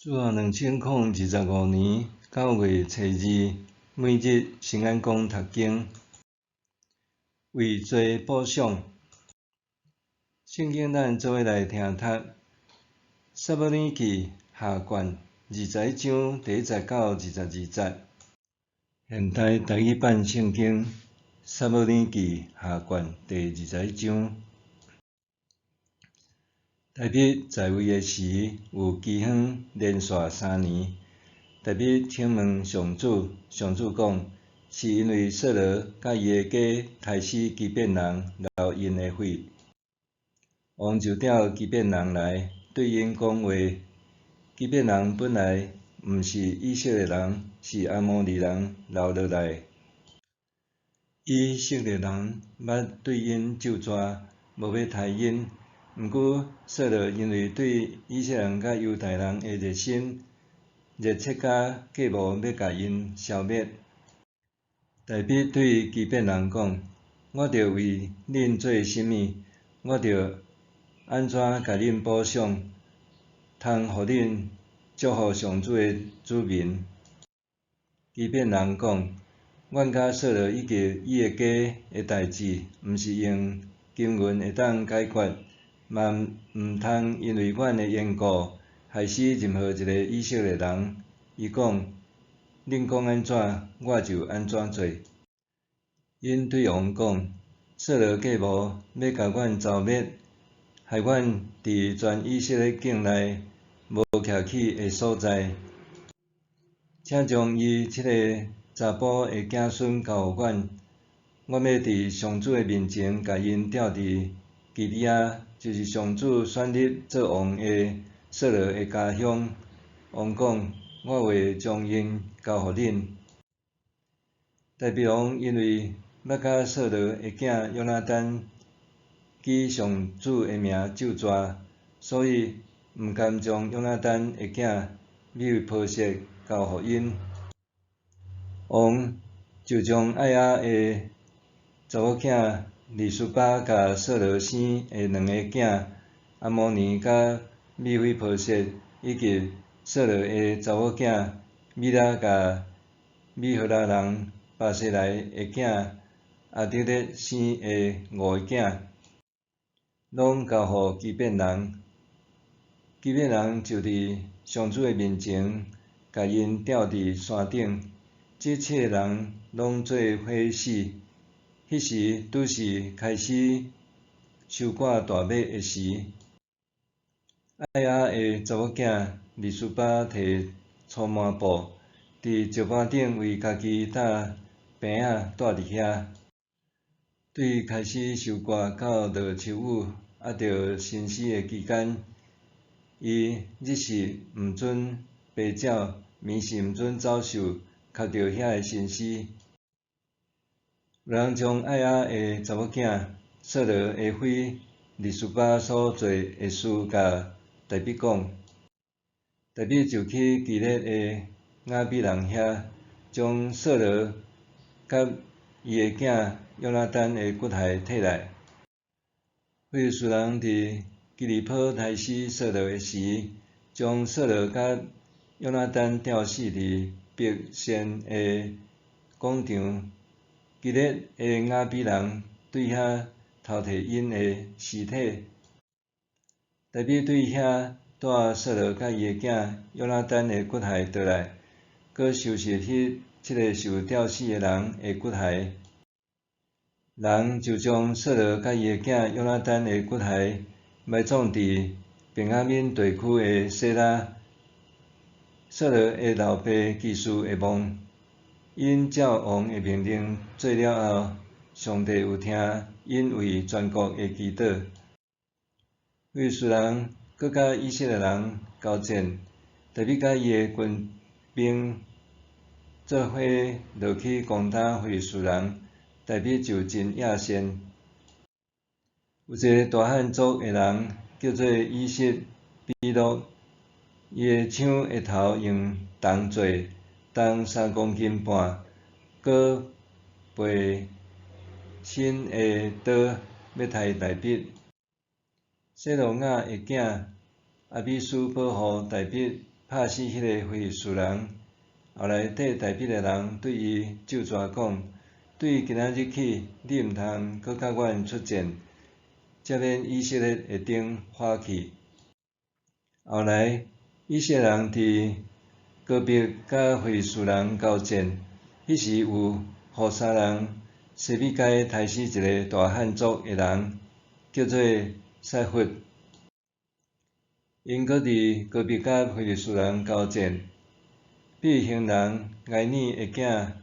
主後2025年9月初2，每日新眼光讀經，為罪補償。聖經咱做伙來聽讀《撒母耳記下卷》21章第1節到22節。現代台語版聖經《撒母耳記下卷》第二十一章。大衛在位的時，有饑荒連續3年。大衛請問上主，上主講，是因為掃羅佮伊的家刣死基遍人，流𪜶的血。王就召基遍人來，對𪜶講話。基遍人本來毋是以色列人，是阿摩利人留落來。以色列人捌對𪜶咒詛，無欲刣𪜶。毋過，掃羅因為對以色列人佮猶大人的熱心，熱切甲計謀欲共𪜶消滅。大衛對基遍人講：我著為恁做啥物？我著按怎共恁補償，通予恁祝福上主的子民？基遍人講：阮佮掃羅以及伊的家的代誌，毋是用金銀會當解決。嘛毋通因為阮的緣故，害死任何一個以色列人。伊講：恁講按怎，我就按怎做。𪜶對王講：掃羅計謀欲共阮誅滅，害阮佇全以色列境內無徛起的所在。請將伊七個查埔的囝孫交予阮，阮欲佇上主的面前，共𪜶吊佇基比亞，就是上主選立做王的掃羅的家鄉。王講：我會將𪜶交予恁。大衛王因為捌佮掃羅的囝約拿單舉上主的名咒詛，所以毋甘將約拿單的囝米非波設交予𪜶。王就將愛亞的查某囝利斯巴佮掃羅生的兩個囝阿摩尼佮米非波設，以及掃羅的查某囝米拉佮米何拉人巴西萊的囝亞得勒生的五个囝，攏交予基遍人。基遍人就佇上主的面前，共𪜶吊佇山頂。這七个人攏做伙死。彼時拄是開始收割大麥的時，愛亞的查某囝利斯巴提粗麻布，佇石盤頂為家己搭棚仔，蹛佇遐。對開始收割到落秋雨，抑著新死的期間，伊日是毋准飛鳥，暝是毋准走獸，囥著遐的身屍。有人將愛亞的查某囝掃羅的妃利斯巴所做的事，共大衛講。大衛就去基列的亞比人遐，將掃羅佮伊的囝約拿單的骨骸提來。非利士人佇基利波刣死掃羅的時，將掃羅佮約拿單吊死佇伯善的廣場。基列的亞比人對遐偷提𪜶的屍體。大衛對遐帶掃羅佮伊的囝約拿單的骨骸倒來，閣收拾彼七个受吊死的人的骨骸。人就將掃羅佮伊的囝約拿單的骨骸埋葬佇便雅憫地區的洗拉。掃羅的老爸基士的墓。𪜶照王的命令做了後，上帝有聽𪜶為全國的祈禱。非利士人閣佮以色列人交戰，大衛佮伊的軍兵做伙落去攻打非利士人，大衛就真野善。有一个大漢族的人叫做以實比諾，伊的槍的頭用銅做，重3公斤半，閣背新的刀欲刣大衛。洗魯雅的囝亞比書保護大衛，拍拍死彼个非利士人。後來綴大衛的人對伊咒詛講：對今仔日起，你毋通閣佮阮出戰，才免以色列的燈火去。後來，以色列人佇戈別佮非利士人交戰，彼時有戶沙人西比該刣死一个大漢族的人，叫做薩弗。𪜶閣佇戈別佮非利士人交戰，比利行人埃尼的囝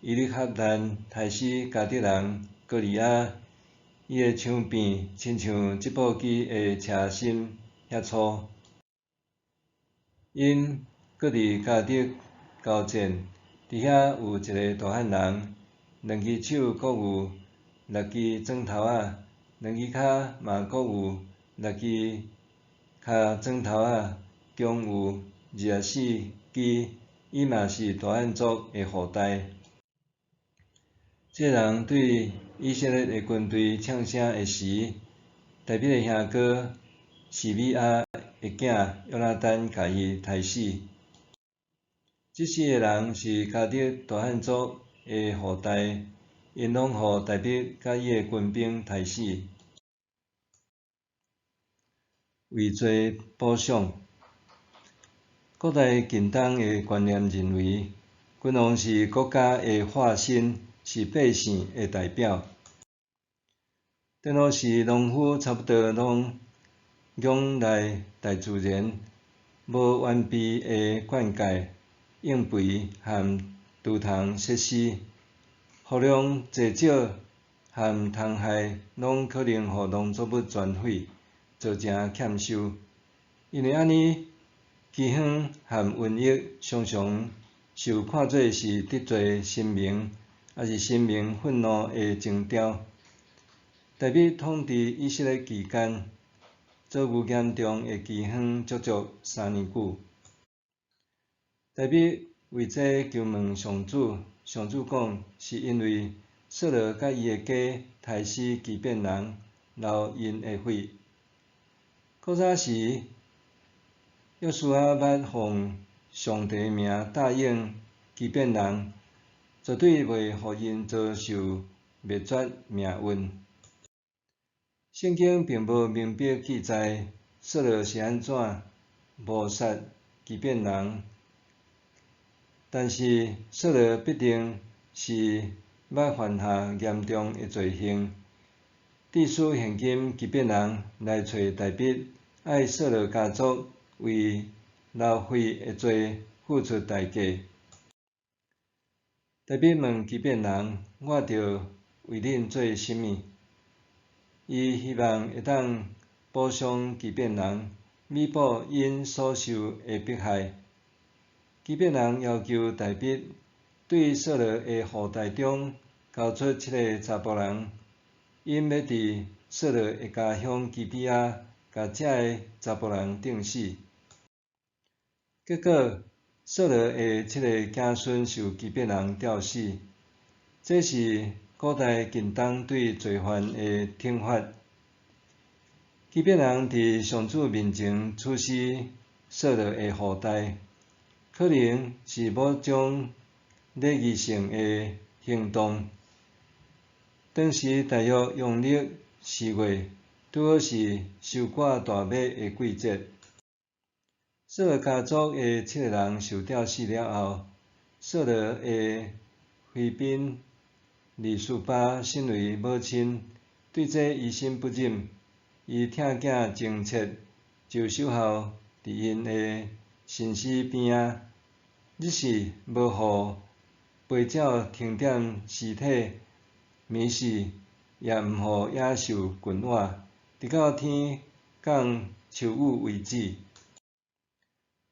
伊利哈難刣死迦特人歌利亞，伊的槍柄親像織布機的車芯遐粗。𪜶閣佇迦特交戰，佇遐有一个大漢人，兩支手閣有六支指頭仔，兩支跤嘛閣有六支跤指頭仔，共有24支，伊嘛是大漢族的後代。這个人對以色列的軍隊唱聲的時，大衛的兄哥示美亞的囝約拿單共伊刣死。這四个人是迦特大漢族的後代，𪜶攏予大衛佮伊的軍兵刣死。為罪補償。古代近東的觀念認為，君王是國家的化身，是百姓的代表。電路時農夫差不多攏仰賴大自然，無完備的灌溉、應肥和池塘設施，雨量濟少和蟲害攏可能予農作物全毀，造成欠收。因為按呢，饑荒和瘟疫常常受看做是得罪神明，抑是神明憤怒的徵兆。大衛統治以色列期間，遭遇嚴重的饑荒，足足3年久。大衛為這求問上主，上主講是因為掃羅佮伊的家刣死基遍人，流𪜶的血。古早時，約書亞捌奉上帝名答應基遍人，絕對袂予𪜶遭受滅絕命運。聖經並無明白記載掃羅是按怎謀殺基遍人，但是掃羅必定是捌犯下嚴重的罪行，致使現今基遍人來揣大衛，愛掃羅家族為流血的罪付出代價。大衛問基遍人：我著為恁做啥物？伊希望會當補償基遍人，彌補𪜶所受的迫害。基遍人要求大衛對掃羅的後代中交出七个查埔人，𪜶欲佇掃羅的家鄉基比亞，共這个查埔人釘死。結果，掃羅的七个子孫受基遍人吊死。這是古代近東對罪犯的懲罰。基遍人佇上主面前處死掃羅的後代，可能是某種禮儀性的行動。當時大約陽曆4月，拄好是收割大麥的季節。掃羅家族的七个人受吊死了後，掃羅的妃嬪利斯巴身為母親，對這於心不忍，伊疼囝情切，就守候佇𪜶的神屍邊仔，日時無予飛鳥停點屍體，暝時也毋予野獸近倚，直到天降秋雨為止。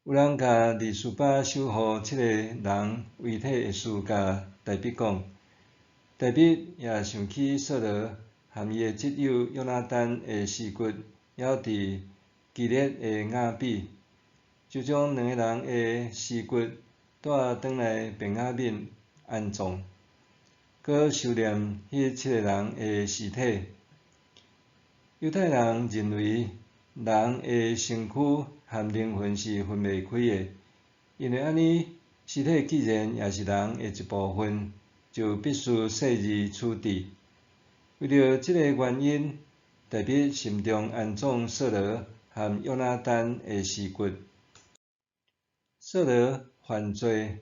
有人共利斯巴守護七个人遺體的事共大衛講，大衛也想起掃羅和伊的摯友約拿單的屍骨猶佇基列的雅比，就將兩個人的屍骨帶轉來便雅憫安葬，閣收殮彼七个人的屍體。猶太人認為人的身軀和靈魂是分袂開的。因為按呢，屍體既然也是人的一部分，就必須細膩處置。為著這个原因，大衛心中安葬掃羅和約拿單的屍骨。掃羅犯罪，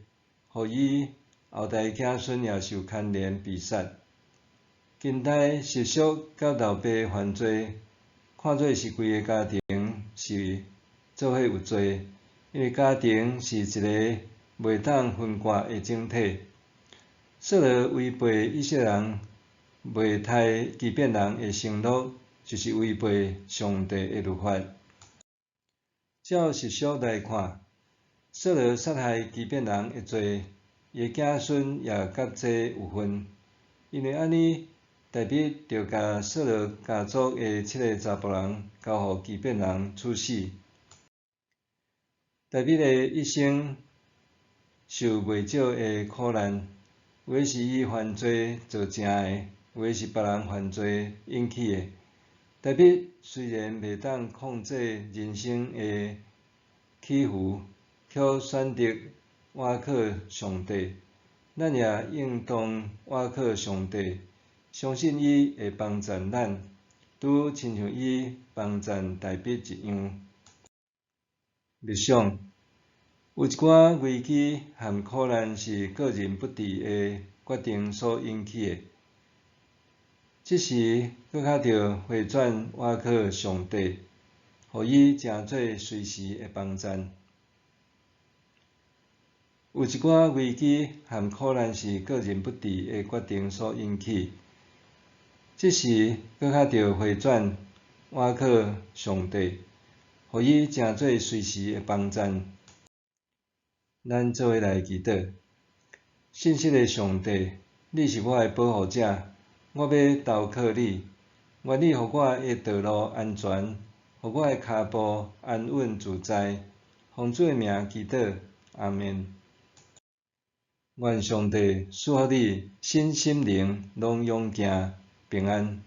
予伊後代子孫也受牽連被殺。近代習俗佮老爸犯罪，看做是規个家庭是做伙有罪，因為家庭是一个袂當分割的整體。掃羅違背以色列人袂殺基遍人的承諾，就是違背上帝的律法。照習俗來看，掃羅殺害基遍人的罪，伊的子孫也佮這有份。因為按呢，大衛就共掃羅家族的七个查埔人交予基遍人處死。大衛的一生受袂少的苦難，有的是伊犯罪造成的，有的是別人犯罪引起的。大衛雖然袂當控制人生的起伏，卻選擇倚靠上帝。咱也應當倚靠上帝，相信伊會幫贊咱，拄親像伊幫贊大衛一樣。默想，有一寡危機和苦難是個人不智的決定所引起的，這時閣較著回轉倚靠上帝，予伊成做隨時的幫贊。有一寡危機和苦難是個人不智的決定所引起，這時閣較著回轉倚靠上帝，予伊成做隨時的幫贊。咱做伙來祈禱，信實的上帝，你是我的保護者，我欲投靠你，願你予我的道路安全，予我的跤步安穩自在。奉主的名祈禱，阿們。願上帝賜福你，身心靈攏勇健平安。